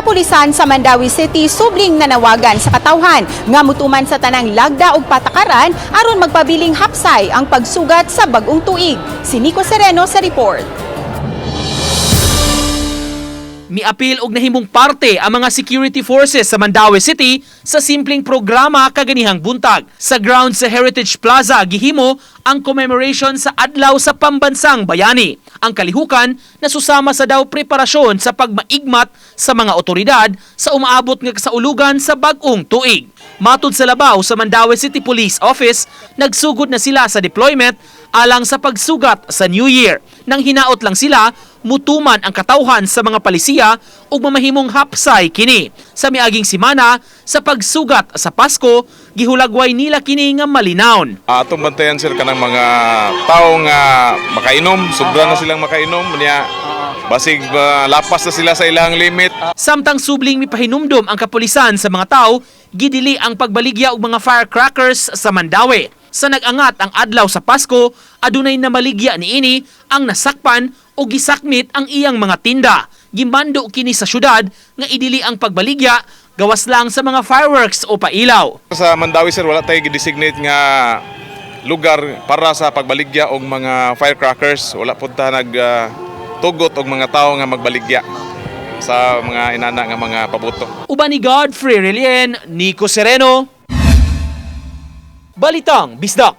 Kapulisan sa Mandaue City subling nanawagan sa katawhan nga mutuman sa tanang lagda ug patakaran aron magpabiling hapsay ang pagsugat sa bagong tuig. Si Nico Sereno sa report. Miapil og nahimong parte ang mga security forces sa Mandaue City sa simpleng programa kaganihang buntag. Sa ground sa Heritage Plaza gihimo ang commemoration sa Adlaw sa Pambansang Bayani. Ang kalihukan, nasusama sa daw preparasyon sa pagmaigmat sa mga otoridad sa umaabot nga kasaulugan sa bag-ong tuig. Matud sa labaw sa Mandaue City Police Office, nagsugod na sila sa deployment alang sa pagsugat sa New Year. Nang hinaot lang sila, mutuman ang katawhan sa mga palisiya ug mamahimong hapsay kini. Sa miaging simana, sa pagsugat sa Pasko, gihulagway nila kini nga malinawon. Atong bantayan, sir, kanang mga tao nga makainom, sobra na silang makainom niya. Basig lapas na sila sa ilang limit. Samtang subling mipahinumdom ang kapulisan sa mga tao, gidili ang pagbaligya og mga firecrackers sa Mandaue. Sa nag-angat ang adlaw sa Pasko, adunay namaligya niini ang nasakpan o gisakmit ang iyang mga tinda. Gimando kini sa syudad nga idili ang pagbaligya gawas lang sa mga fireworks o pailaw. Sa Mandaue, sir, wala tayo gi-designate nga lugar para sa pagbaligya og mga firecrackers. Wala pud ta nag tugot og mga tao nga magbaligya sa mga inana nga mga pabuto. Uban ni Godfrey Relien, Nico Sereno, Balitang Bisdak.